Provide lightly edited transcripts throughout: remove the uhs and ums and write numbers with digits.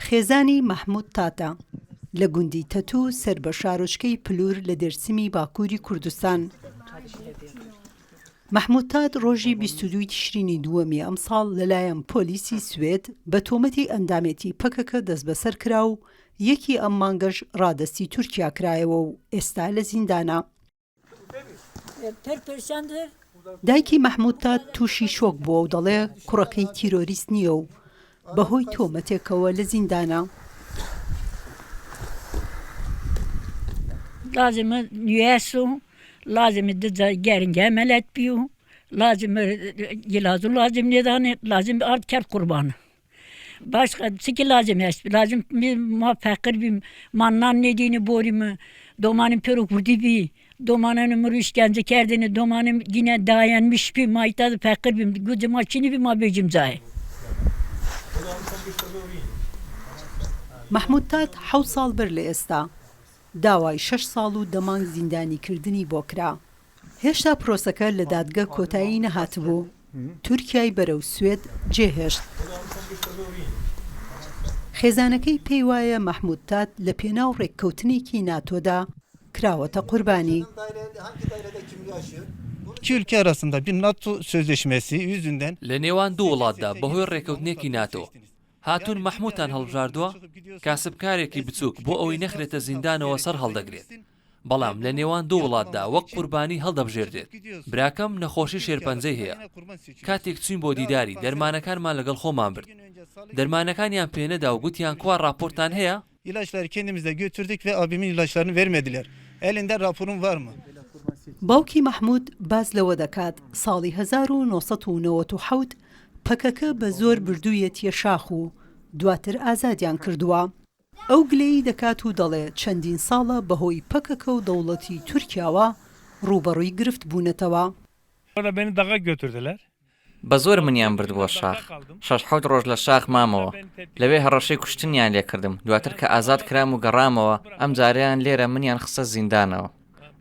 خێزانی مەحمود تاتە لە گوندی تەتو سەر بە شارۆچکەی پلور لە دێرسیمی باکووری کوردستان. مەحمود تات ڕۆژی 22 تشرینی دووەمی ئەمساڵ لەلایەن پۆلیسی سوێد بە تۆمەتی ئەندامێتی پەکەکە دەستبەسەر کرا و یەکی ئەم مانگەش ڕادەستی تورکیا کرایەوە و ئێستا لە زیندانە. دایکی مەحمود تات تووشی شۆک بووە و دەڵێ کوڕەکەی تیرۆریست نییە و بەهۆی تۆمەتێکەوە لە زیندانە. Başka çiki lazım est. Lazım ma feqir bim. Ma nan nêdîni borîmi. Domanim pêro hurdî bî. Domananê mi rê îşkence kerdêne. Domanim yîne dayanmış bî. Ma îta de feqir bîm. Gucê ma çinî bî ma vêcîm cayê. مەحمود تات حەوت ساڵ بەر لە ئێستا داوای شەش ساڵ و دە مانگ زیندانیکردنی بۆ کرا. هێشتا پرۆسەکە لە دادگە کۆتایی نەهاتبوو، تورکیای بەرەو سوێد جێهێشت. خێزانەکەی پێیوایە مەحمود تات لە پێناو ڕێککەوتنێکی ناتۆدا کراوەتە قوربانی. لە نێوان دوو وڵاتدا بەهۆی ڕێککەوتنێکی ناتۆ، هاتوون مەحمودتان هەڵبژاردووە؟ کاسبکارێکی بچووک بۆ ئەوەی نەخرێتە زیندانەوە سەرهەڵدەگرێت. بەڵام لە نێوان دوو وڵاتدا وەک قوربانی هەڵدەبژێردرێت. براکەم نەخۆشی شێرپەنجەی هەیە. کاتێک چووین بۆ دیداری، دەرمانەکانمان لەگەڵ خۆمان برد. دەرمانەکانیان پێنەدا و گوتیان کوا ڕاپۆرتتان هەیە؟ باوکی مەحمود باس لەوە دەکات، ساڵی 1997 پەکەکە بە زۆر بردوویەتیە شاخ و دواتر ئازادیان کردووە. ئەو گلەیی دەکات و دەڵێ چەندین ساڵە بەهۆی پەکەکە و دەوڵەتی تورکیاوە ڕووبەڕووی گرفت بوونەتەوە. بە زۆر منیان برد بۆ شاخ، شەش حەوت ڕۆژ لە شاخ مامەوە، لەوێ هەڕەشەی کوشتنیان لێ کردم، دواتر کە ئازاد کرام و گەڕامەوە، ئەمجارەیان لێرە منیان خستە زیندانەوە.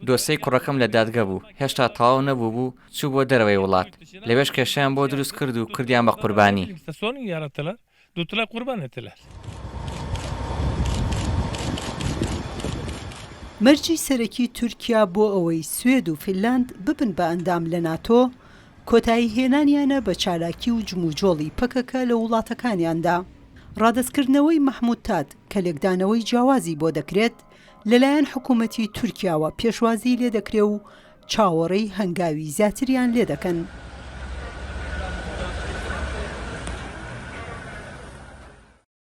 دۆسێی کوڕەکەم لە دادگە بوو، هێشتا تەواو نەبووبوو، چوو بۆ دەرەوەی وڵات، لەوێش کێشەیان بۆ دروست کرد و کردیان بە قوربانی. دوتلە قوربان اتلر. مەرجی سەرەکی تورکیا بۆ ئەوەی سوێد و فینلاند ببن بە ئەندام لە ناتۆ، کۆتاییهێنانیانە بە چالاکی و جموجۆڵی پەکەکە لە وڵاتەکانیاندا. ڕادەستکردنەوەی مەحمود تات کە لێکدانەوەی جیاوازی بۆ دەکرێت، لەلایەن حکومەتی تورکیاوە پێشوازیی لێدەکرێ و چاوەڕێی هەنگاوی زیاتریان لێدەکەن.